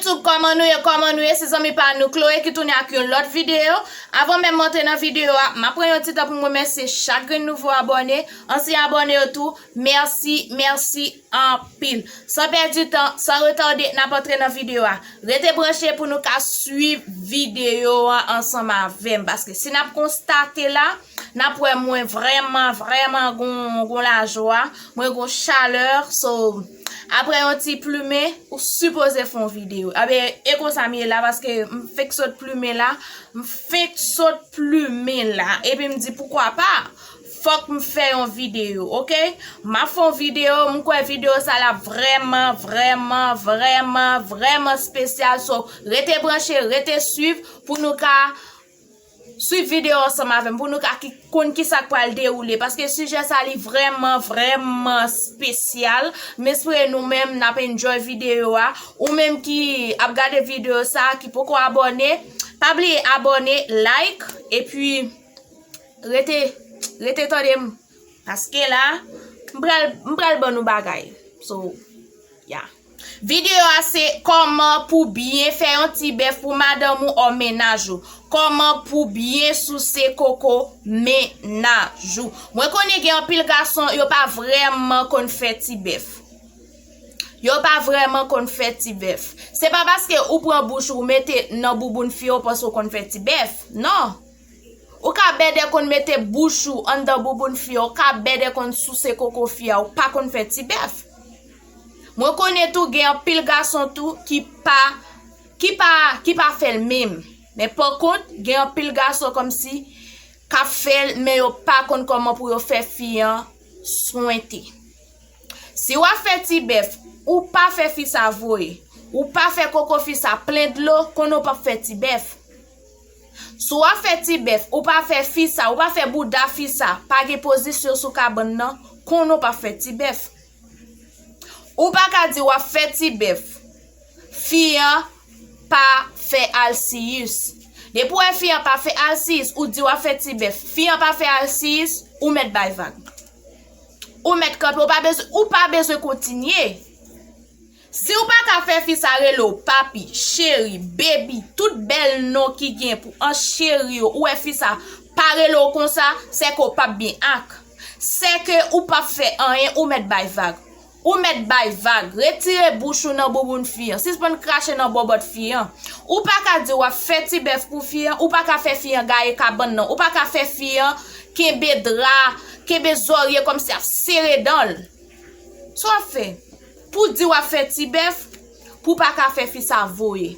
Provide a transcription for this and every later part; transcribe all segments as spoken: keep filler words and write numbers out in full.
YouTube, kòman nou ye, kòman nou ye? Se zanmi pa nou Chloé ki tounen ak yon lòt videyo. Avan menm m antre nan videyo a, m ap pran yon ti tan pou m remèsye chak grenn nouvo abòne, ansyen abòne yo tou. Mèsi, mèsi anpil. San pèdi tan, san retade, n ap antre nan videyo a. Rete branche pou nou ka swiv videyo a ansanm avè m, paske si n ap konstate la, n ap wè mwen vrèman, vrèman gon, gon lajwa, mwen gon chalè, so, apre yon ti plimen, ou sipoze fè yon videyo. Ebyen, e konsa m ye la, paske m fenk sot plimen la, m fenk sot plimen la, epi m di, poukwa pa? Fòk m fè yon videyo, oke? M ap fè yon videyo, m kwè videyo sa la vrèman, vrèman, vrèman, vrèman espesyal, so, rete branche, rete swiv, pou nou ka swiv videyo ansanm avè m pou nou ka ki, konn ki sa k pral dewoule, paske sijè sa li vrèman, vrèman espesyal. M espere nou menm n ap enjoy videyo a. Ou menm ki ap gade videyo sa, ki poko abòne, pa bliye abòne, like, epi rete, rete tande m. Paske la, m pral, m pral ban nou bagay. So, yeah. Videyo a se kòman pou byen fè yon ti bèf pou madanm ou o mennaj ou. Kòman pou byen souse koko mennaj ou. Mwen konnen gen anpil gason, yo pa vrèman konn fè ti bèf. Yo pa vrèman konn fè ti bèf. Se pa paske ou pran bouch ou mete nan bouboun fi a, ou panse ou konn fè ti bèf. Non. Ou ka bèdè konn mete bouch ou anndan bouboun fi a, ou ka bèdè konn souse koko fi a, ou pa konn fè ti bèf. Mwen konnen tou gen anpil gason tou ki pa, ki pa, ki pa fè l menm. Men pa kont, gen anpil gason kòmsi k ap fè l, men yo pa konn kòman pou yo fè fi an swente. Si w ap fè ti bèf, ou pa fè fi sa voye. Ou pa fè koko fi sa plen dlo, konnen w p ap fè ti bèf. Si w ap fè ti bèf, ou pa fè fi sa, ou pa fè bouda fi sa pa gen pozisyon sou kabann nan, konnen w p ap fè ti bèf. Ou pa ka di w ap fè ti bèf, fi an pa fè alsiyis. Depi w wè fi an pa fè alsiyis, ou di w ap fè ti bèf, fi an pa fè alsiyis, ou mèt bay vag. Ou mèt kanpe, ou pa bezwen, ou pa bezwen kontinye. Si w pa ka fè fi sa rele w papi, cheri, baby, tout bèl non ki gen pou an cheri yo, ou wè fi sa pa rele w konsa, sèke w p ap byen ak. Sèke ou p ap fè anyen, ou mèt bay vag. Ou mèt bay vag. Retire bouch ou nan bouboun fi an. Sispann krache nan bòbòt fi an. Ou pa ka di w ap fè ti bèf pou fi an, ou pa ka fè fi an gaye kabann nan, ou pa ka fè fi an kenbe dra, kenbe zòrye kòmsi ap sere dan l. Sa w ap fè? Pou di w ap fè ti bèf, pou w pa ka fè fi sa voye.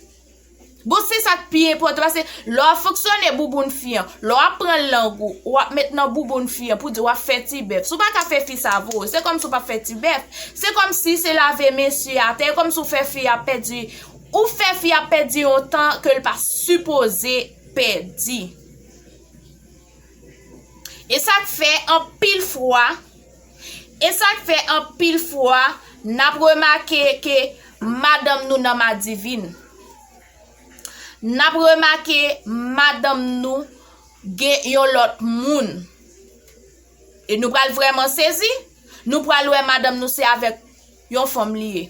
Bon, se sa k pi enpòtan, paske lè w ap fonksyone bouboun fi an, lè w ap pran lang ou, w ap met nan bouboun fi an pou di w ap fè ti bèf. Si w pa ka fè fi sa voye, se kòmsi w p ap fè ti bèf. Se kòmsi se lave men sye atè, e kòmsi w fè fi a pèdi, ou fè fi a pèdi yon tan ke l pa sipoze pèdi. E sa k fè anpil fwa, e sa k fè anpil fwa, n ap remake ke madanm nou nan madivin. N ap remake madanm nou gen yon lòt moun. E nou pral vrèman sezi, nou pral wè madanm nou se avèk yon fanm li ye.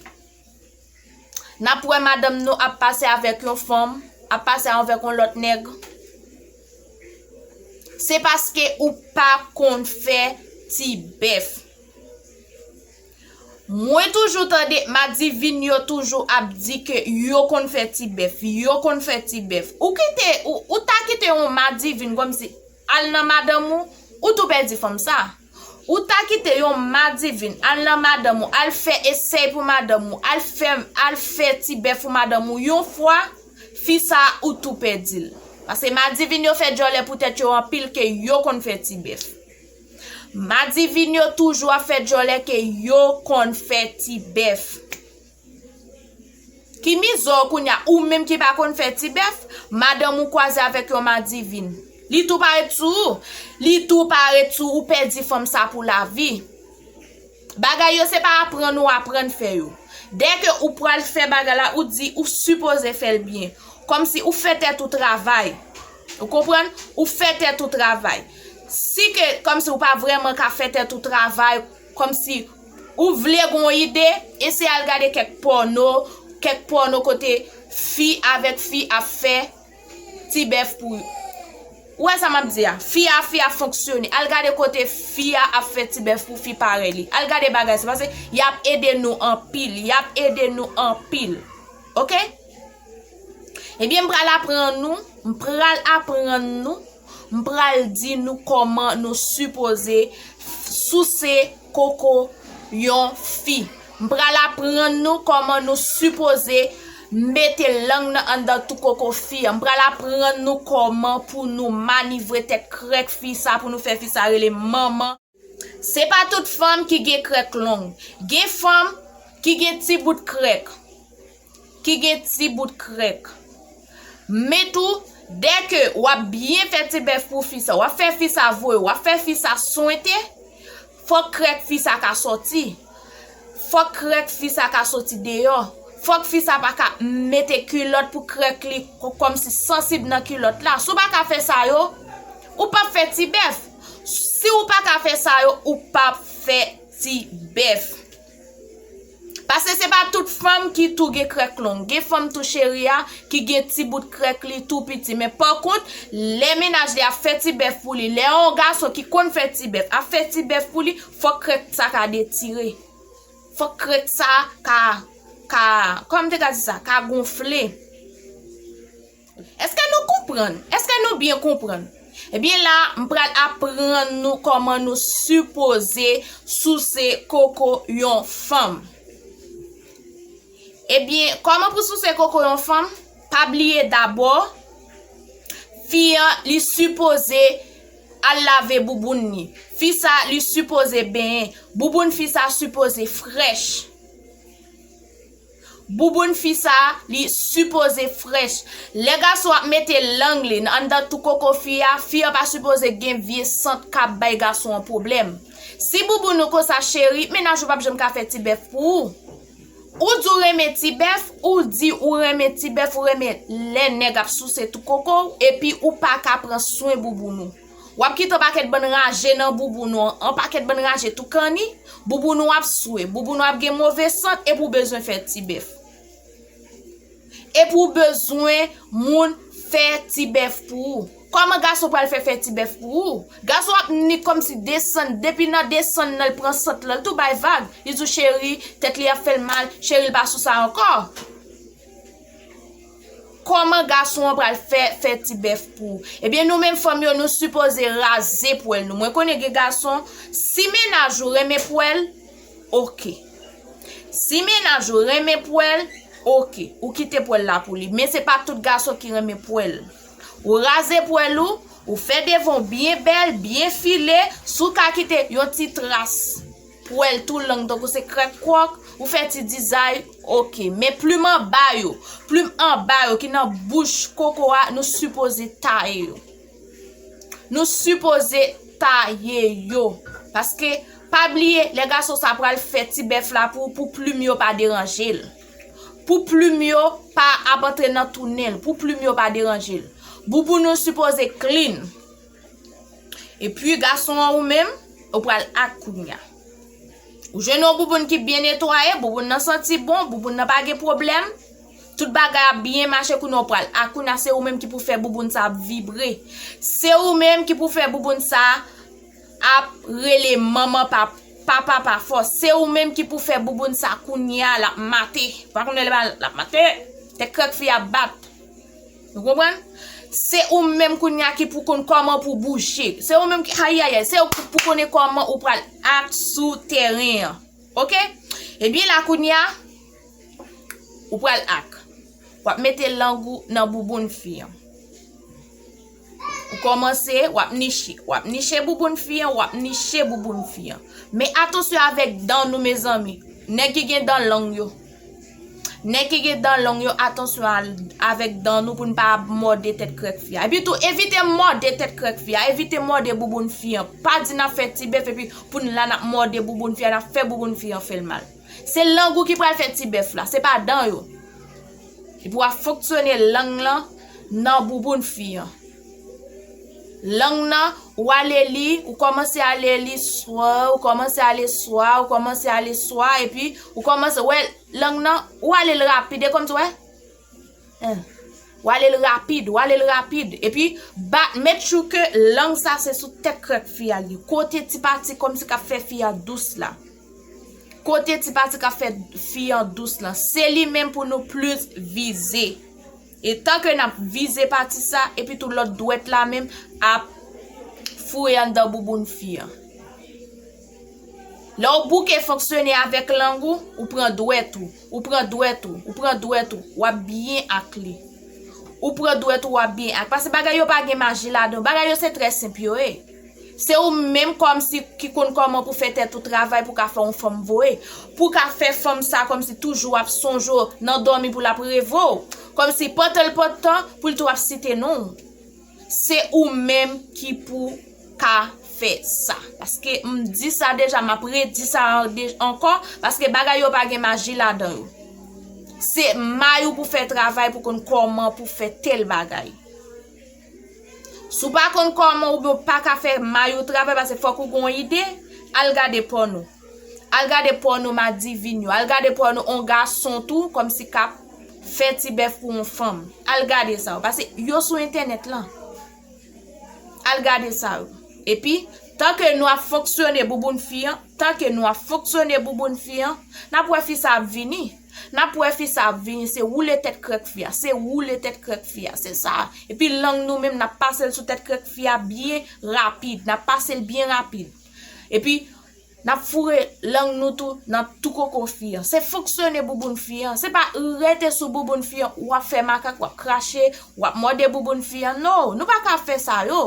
N ap wè madanm nou ap pase avèk yon fanm, ap pase avèk yon lòt nèg. Se paske ou pa konn fè ti bèf. Mwen toujou tande madivin yo toujou ap di ke yo konn fè ti bèf, yo konn fè ti bèf. Ou kite, ou, ou ta kite yon madivin kòmsi al nan madanm ou, ou tou pèdi fanm sa. Ou ta kite yon madivin al nan madanm ou, al fè esèy pou madanm ou, al fè, al fè ti bèf pou madanm ou yon fwa, fi sa ou tou pèdi l. Paske madivin yo fè djòlè pou tèt yo anpil ke yo konn fè ti bèf. Madivin yo toujou ap fè djòlè ke yo konn fè ti bèf. Ki mizè w kounye a, ou menm ki pa konn fè ti bèf, madanm ou kwaze avèk yon madivin. Li tou parèt sou ou, li tou parèt sou ou, ou pèdi fanm sa pou lavi. Bagay yo se pa aprann ou aprann fè yo. Dèke ou pral fè bagay la, ou di ou sipoze fè l byen. Kòmsi ou fè tèt ou travay. Ou konprann? Ou fè tèt ou travay. Si ke, kòmsi ou pa vrèman ka fè tèt ou travay, kòmsi ou vle gon ide, eseye al gade kèk pòno, kèk pòno kote fi avèk fi ap fè ti bèf pou. Ou wè sa m ap di a? Fi a, fi a fonksyone. Al gade kote fi a ap fè ti bèf pou fi parèy li. Al gade bagay sa, paske y ap ede nou anpil. Y ap ede nou anpil. Oke? Ebyen, m pral aprann nou, m pral aprann nou, m pral di nou kòman nou sipoze souse koko yon fi. M pral aprann nou kòman nou sipoze mete lang nan anndan tou koko fi a. M pral aprann nou kòman pou nou manivre tèt krèk fi sa, pou nou fè fi sa rele manman. Se pa tout fanm ki gen krèk long. Gen fanm ki gen ti bout krèk. Ki gen ti bout krèk. Men tou, dèke w ap byen fè ti bèf pou fi sa, w ap fè fi sa voye, w ap fè fi sa swente, fòk krèk fi sa ka sòti. Fòk krèk fi sa ka sòti deyò. Fòk fi sa pa ka mete kilòt pou krèk li ko-, kòmsi sansib nan kilòt la. Si w pa ka fè sa yo, ou p ap fè ti bèf. Si w pa ka fè sa yo, ou p ap fè ti bèf. Paske se pa tout fanm ki tou gen krèk long. Gen fanm tou cheri a ki gen ti bout krèk li tou piti. Men pa kont, lè mennaj li ap fè ti bèf pou li, lè yon gason ki konn fè ti bèf ap fè ti bèf pou li, fòk krèk sa ka detire. Fòk krèk sa ka, ka, kòman m te ka di sa, ka gonfle. Èske nou konprann? Èske nou byen konprann? Ebyen la, m pral aprann nou kòman nou sipoze souse koko yon fanm. Ebyen, kòman pou souse koko yon fanm? Pa bliye dabò, fi an, li sipoze al lave bouboun li. Fi sa, li sipoze benyen. Bouboun fi sa sipoze frèch. Bouboun fi sa, li sipoze frèch. Lè gason ap mete lang li nan anndan tou koko fi a, fi an pa sipoze gen vye sant k ap bay gason an pwoblèm. Si bouboun ou konsa cheri, mennaj ou p ap janm ka fè ti bèf pou ou. Ou di w renmen ti bèf, ou di ou renmen ti bèf, ou renmen lè nèg ap souse tou koko w, epi ou pa ka pran swen bouboun ou. W ap kite yon pakèt bann raje nan bouboun ou, yon pakèt bann raje tou kanni, bouboun ou ap swe, bouboun ou ap gen move sant, epi w bezwen fè ti bèf. Epi w bezwen moun fè ti bèf pou ou. Kòman gason pral fè fè ti bèf pou ou? Gason ap ni kòmsi desann, depi nan desann nan, l pran sant lan, l tou bay vag. Li di w cheri, tèt li ap fè l mal, cheri, l pa sou sa ankò. Kòman gason an pral fè fè ti bèf pou ou? Ebyen, nou menm fanm yo, nou sipoze raze pwèl nou. Mwen konnen gen gason, si mennaj ou renmen pwèl, oke. Si mennaj ou renmen pwèl, oke. Ou kite pwèl la pou li. Men se pa tout gason ki renmen pwèl. Ou raze pwèl ou, ou fè devan w byen bèl, byen file, si w ka kite yon ti tras pwèl tou long tankou se krèk kwòk, ou fè ti dizay, oke. Men plim anba yo, plim anba yo ki nan bouch koko a, nou sipoze taye yo. Nou sipoze taye yo. Paske, pa bliye, lè gason sa pral fè ti bèf la pou, pou plim yo pa deranje l. Pou plim yo pa ap antre nan tou nen l. Pou plim yo pa deranje l. Bouboun ou sipoze clean. Epi gason an ou menm, ou pral ak kounya. Ou jwenn yon bouboun ki byen netwaye, bouboun nan santi bon, bouboun nan pa gen pwoblèm. Tout bagay ap byen mache kounya, ou pral ak kounya, se ou menm ki pou fè bouboun sa ap vibre. Se ou menm ki pou fè bouboun sa ap rele manman pa, pa papa fò. Se ou menm ki pou fè bouboun sa kounya l ap mate. Pa konnen lè l ap mate, tèt krèk fi ap bat. Ou konprann? Se ou menm kounya ki pou konn kòman pou bouje. Se ou menm ki, ayayay, se ou pou konnen kòman ou pral ak sou tèren an. Oke? Ebyen la kounya, ou pral ak. W ap mete lang ou nan bouboun fi an. Ou kòmanse, w ap niche. W ap niche bouboun fi an, w ap niche bouboun fi an. Men atansyon avèk dan nou, mezanmi. Nèg ki gen dan long yo. Nèg ki gen dan long yo, atansyon a, avèk dan nou pou n pa mòde tèt krèk fi a. Epi tou, evite mòde tèt krèk fi a, evite mòde bouboun fi an. Pa di n ap fè ti bèf epi pou n la n ap mòde bouboun fi a, n ap fè bouboun fi an fè l mal. Se lang ou ki pral fè ti bèf la, se pa dan yo. Epi w ap fonksyone lang lan nan bouboun fi an. Lang nan, ou ale li, ou kòmanse ale li swa, ou kòmanse ale swa, ou kòmanse ale swa, epi ou kòmanse, wè, lang nan, ou ale l rapid, e kòmsi, wè, en, ou ale l rapid, ou ale l rapid, epi, ba, make sure ke lang sa se sou tèt krèk fi a li, kote ti pati kòmsi k ap fè fi a dous la. Kote ti pati k ap fè fi an dous lan, se li menm pou nou plis vize. E tanke n ap vize pati sa, epi tou lòt dwèt la menm ap foure anndan bouboun fi an. Lè w bouke fonksyone avèk lang ou, ou pran dwèt ou, ou pran dwèt ou, ou pran dwèt ou, w ap byen ak li. Ou pran dwèt ou, w ap byen ak. Paske bagay yo pa gen maji ladan. Bagay yo se trè senp yo ye. Se ou menm kòmsi ki konn kòman pou fè tèt ou travay pou ka fè yon fanm voye. Pou ka fè fanm sa kòmsi toujou ap sonje w nan dòmi pou l ap reve w. Kòmsi pantan l pantan pou l tou ap site non w. Se ou menm ki pou ka fè sa. Paske m di sa deja, m ap redi sa an- de- ankò, paske bagay yo pa gen maji ladan yo. Se may ou pou fè travay pou konn kòman pou fè tèl bagay. Si w pa konn kòman oubyen w pa ka fè may ou travay, paske fòk ou gen yon ide, al gade pòno. Al gade pòno madivin yo. Al gade pòno on gason tou, kòmsi k ap fè ti bèf pou on fanm. Al gade sa yo, paske yo sou entènèt lan. Al gade sa yo. Epi, tanke nou ap fonksyone bouboun fi an, tanke nou ap fonksyone bouboun fi an, n ap wè fi sa ap vini. N ap wè fi sa ap vini, se woule tèt krèk fi a, se woule tèt krèk fi a, se sa. Epi lang nou menm, n ap pase l sou tèt krèk fi a byen rapid, n ap pase l byen rapid. Epi, n ap foure lang nou tou nan tou koko fi an. Se fonksyone bouboun fi an, se pa rete sou bouboun fi an, w ap fè makak, w ap krache, w ap mòde bouboun fi an. No, nou pa ka fè sa yo.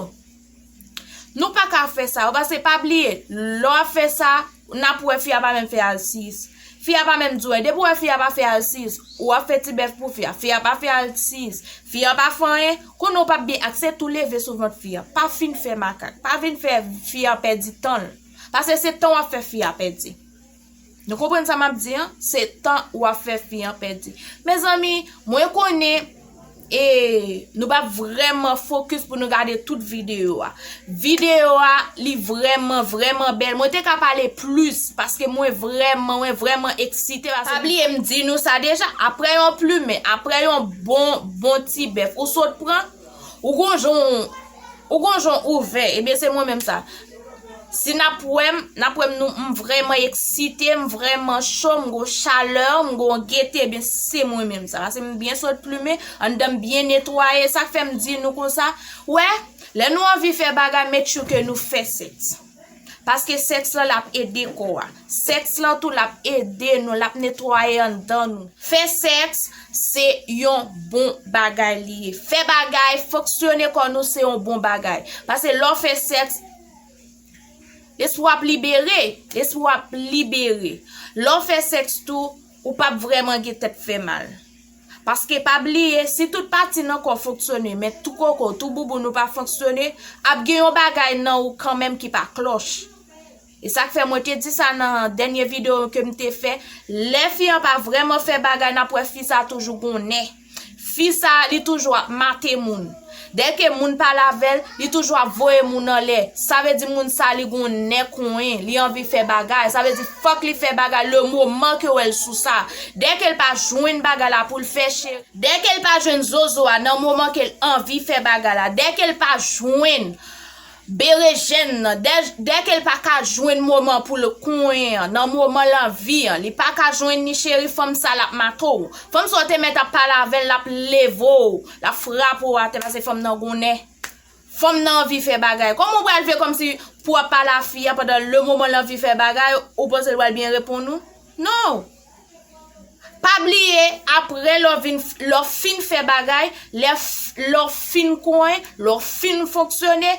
Nou pa ka fè sa yo, paske pa bliye, lè w ap fè sa, n ap wè fi a pa menm fè alsiyis. Fi a pa menm di w anyen. Depi w wè fi a pa fè alsiyis, ou ap fè ti bèf pou fi a. Fi a pa fè alsiyis. Fi a pa fè anyen. Konnen w p ap byen ak, se tou leve sou vant fi a. Pa fin fè makak. Pa vin fè fi a pèdi tan l. Paske se tan w ap fè fi a pèdi. Nou konprann sa m ap di an? Se tan w ap fè fi an pèdi. Mezanmi, mwen konnen e nou p ap vrèman fokis pou nou gade tout videyo a. Videyo a, li vrèman, vrèman bèl. Mwen te ka pale plis, paske mwen vrèman, mwen vrèman eksite. Paske pa bliye m di nou sa deja, apre yon plimen, apre yon bon, bon ti bèf, ou sot pran, ou gon jan, ou gon jan ouvè, ebyen se mwen menm sa. Si n ap wè m, n ap wè m nou, m vrèman eksite, m vrèman cho, m gon chalè, m gon gete, ebyen se mwen menm sa. Paske m byen sot plimen, anndan m byen netwaye, sa k fè m di nou konsa. Wè, lè nou anvi fè bagay, make sure ke nou fè sèks. Paske sèks lan l ap ede kò a. Sèks lan tou l ap ede nou, l ap netwaye anndan nou. Fè sèks se yon bon bagay li ye. Fè bagay, fonksyone kò nou se yon bon bagay. Paske lè w fè sèks, lespri w ap libere, lespri w ap libere. Lè w fè sèks tou, ou p ap vrèman gen tèt fè mal. Paske pa bliye, si tout pati nan kò w fonksyone, men tou koko, tou bouboun ou pa fonksyone, ap gen yon bagay nan ou kanmenm ki pa klòch. E sa k fè mwen te di sa nan dènye videyo ke m te fè, lè fi an pa vrèman fè bagay, n ap wè fi sa toujou gon nè. Fi sa, li toujou ap mate moun. Dèke moun pale avè l, li toujou ap voye moun anlè. Sa vle di moun sa, li gon nè konyen, li anvi fè bagay. Sa vle di fòk li fè bagay le moman ke w wè l sou sa. Dèke l pa jwenn bagay la pou l fè cheri. Dèke l pa jwenn zozo a nan moman ke l anvi fè bagay la. Dèke l pa jwenn berejèn nan, dè, dèke l pa ka jwenn moman pou l konyen an, nan moman lanvi an, li pa ka jwenn ni cheri, fanm sa l ap mate w. Fanm sa w te mèt ap pale avè l, l ap leve w, l ap frape w atè, paske fanm nan gon nè. Fanm nan anvi fè bagay. Kòman w pral fè kòmsi pou w ap pale a fi a pandan le moman l anvi fè bagay, ou panse l pral byen reponn ou? Non! Pa bliye, apre lè w vin, lè w fin fè bagay, lè, lè w fin konyen, lè w fin fonksyone,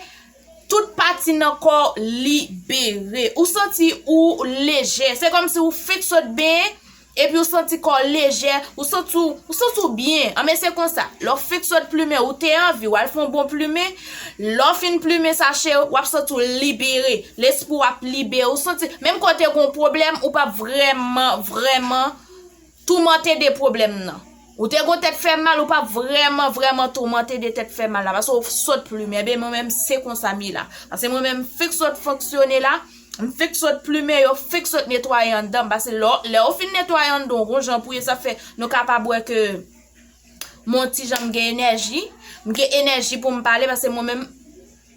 tout pati nan kò w libere. Ou santi ou lejè. Se kòmsi ou fèk sot benyen, epi ou santi kò w lejè, ou santi w, ou santi w byen. Anben se konsa, lè w fèk sot plimen, ou te anvi, w al fè yon bon plimen, lè w fin plimen sa cheri, w ap santi w libere. Lespri w ap libere. Ou santi, menm kò w te gon pwoblèm, ou p ap vrèman, vrèman toumante de pwoblèm nan. Ou te gon tèt fè mal, ou pa vrèman, vrèman toumante de tèt fè mal la. Paske ou sot plimen. Ebyen, mwen menm, se konsa m ye la. Paske mwen menm, m fik sot fonksyone la. M fik sot plimen yo, fik sot netwaye anndan m. Paske lè, lè ou fin netwaye anndan w, gon jan pou ye, sa fè nou kapab wè ke mwen ti jan m gen enèji. M gen enèji pou m pale, paske mwen menm,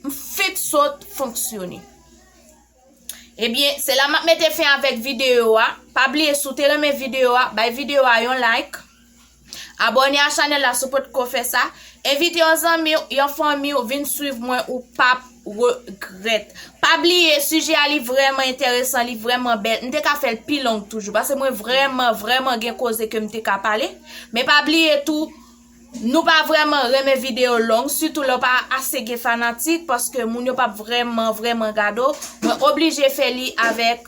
m fik sot fonksyone. Ebyen, se la m ap mete fen avèk videyo a. Pa bliye, si w te renmen videyo a, bay videyo a yon like. Abòne a chanèl la si w potko fè sa. Envite yon zanmi w, yon fanmi w, vin swiv mwen, ou p ap regrèt. Pa bliye, sijè a li vrèman enteresan, li vrèman bèl. M te ka fè l pi long toujou, paske mwen vrèman, vrèman gen koze ke m te ka pale. Men pa bliye tou, nou pa vrèman renmen videyo long, sitou lè w pa ase gen fanatik, paske moun yo p ap vrèman, vrèman gade w. Mwen oblije fè li avèk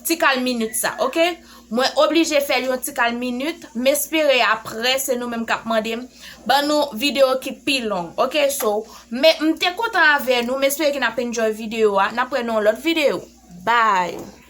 ti kal minit sa, oke? Mwen oblije fè l yon ti kal minit, m espere apre se nou menm k ap mande m ban nou videyo ki pi long, oke? So, men m te kontan avè nou, m espere ke n ap enjoy videyo a, n ap wè nan yon lòt videyo. Bye!